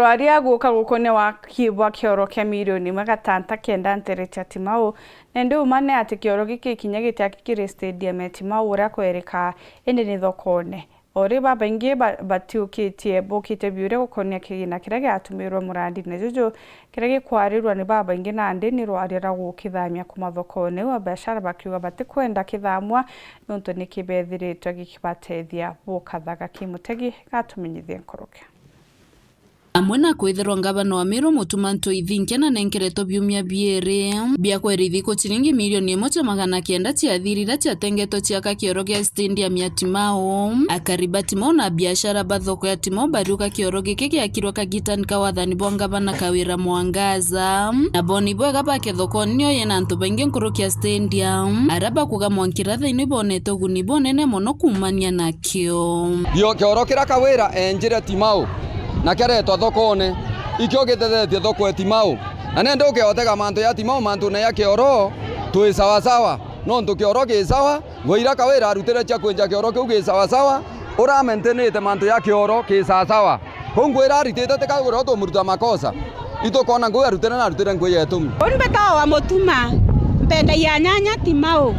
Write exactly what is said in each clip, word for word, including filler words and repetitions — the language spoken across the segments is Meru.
Rwaria guka gukonia waki bwa kioro kia milioni imwe gatanta kenda ntere cia Timau, na indi umane ati kioro giki kinya gitiaki kiri stadium ya Timau uria kwerika, indi ni thokone. O ri babaingi ba-, batiukitie bukite biuria gukonia kigina kiria giatumirwe murandine juju, kiria gikwarirwa ni babaingi nandi ni rwaria rwa gukithamia kuma thokone iu, abiashara bakiuga batikwenda kithamwa niuntu ni kibethiritwe gikibatethia bukathaga. Kimutegi gatumenyithie nkuruki. Amwe na kwithirwa ngavana wa Meru Mutuma Ntoithinkia nanenkeretwe biumia biiri bia kwerithia ciringi milioni imwe cia magana kenda cia thiri iria ciatengetwe ciaka kioro gia stadium ya Timau, akari ba Timau na biashara ba thoko ya Timau bariuga kioro giki giakirwe kagitani ka wathani bwa ngavana Kawira Mwangaza, na bo ni bwega bake thokoni nio yina antu baingi nkuruki ya stadium, aria bakuga mwankira thaino ibonete uguni bunene mono kuumania na kio. Kio-, kioro kiria Kawira enjire Timau na kiaretwa thokone, ikio gitethetie thoko ya Timau. Na nindi ukiotega mantu ya Timau, mantune ya kioro, twi sawa sawa. Nontu kioro ki sawa, nguo iria Kawira arutire cia kwinja kioro kiu ki sawa sawa, uria amentenite mantu ya kioro ki sawa sawa. Kou nguo iria aritite ti Kawira utumuruta makosa. Itukona nguo arutire na arutire nguo ya itumi. Uni mbetawa wa Mutuma, mpendagia nyanya Timau.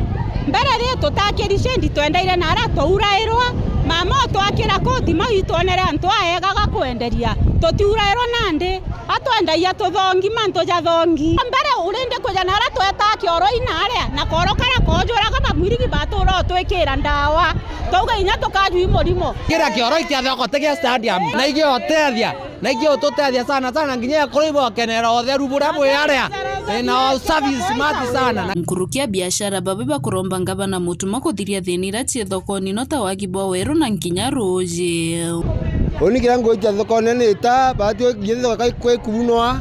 Mbere ri tutakiri cendi twendaire na aria twaurairwa, mama utwakira kuu Timau itwonere antu aega ga kwenderia. Tutiurairwa nandi, atwendagia tuthongi mantu ja thongi. Mbere urindi kuja na aria twetaa kioro ina aria, na koro karia kojuraga bamwirigi batura utwikira ndawa. Twauga inya tukajui murimo. Kira kioro ikia thoko ti gia stadium, na igiotethia. Na ikio tutethia sana sana nginya ekuru ibokenera utheru buria bwi aria, eh, na usafi smart sana. Na nkuruki ya biashara babi bakuromba ngavana Mutuma kuthiria thina iria cii thokoni no ta wagi bwa weru na nginya ruuji. Uni kiria nguitia thokone ni ta, batu nginya thoko kai-, kaikubunwa,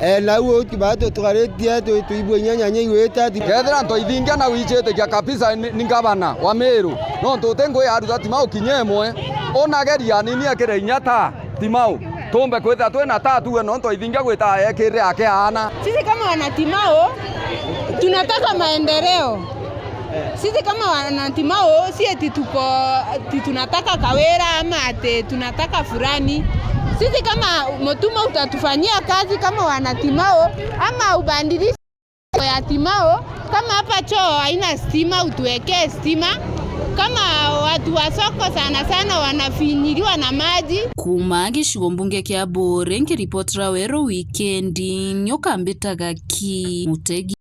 eh, na u uti batu tukaritie tu-, tuibue inya nyanya iwite ati. Kethira Ntoithingia na wiciitikia kabisa ni, ni ngavana wa Meru, nontu uti ngui aruta Timau kinya imwe, unageria anini ekire inya ta Timau, tumbe kwithira twina taa tuwe nontu Ithingia gwita ekirire ake aana. Sisi kama wana Timau, tunataka maendeleo. Sisi kama wana Timau, si eti tuko, ati tunataka Kawira ama ati tunataka fulani. Sisi kama Mutuma utatufanyia kazi kama wana Timau, ama ubadilishe ya Timau, kama hapa choo haina stima, utuwekee stima. Kama watu wa soko sana sana wanafinyiliwa na maji. Kuuma gicigo mbunge kia Buuri, nkiripotera Weru Wikendi, nyoka mbitaga Ki Mutegi.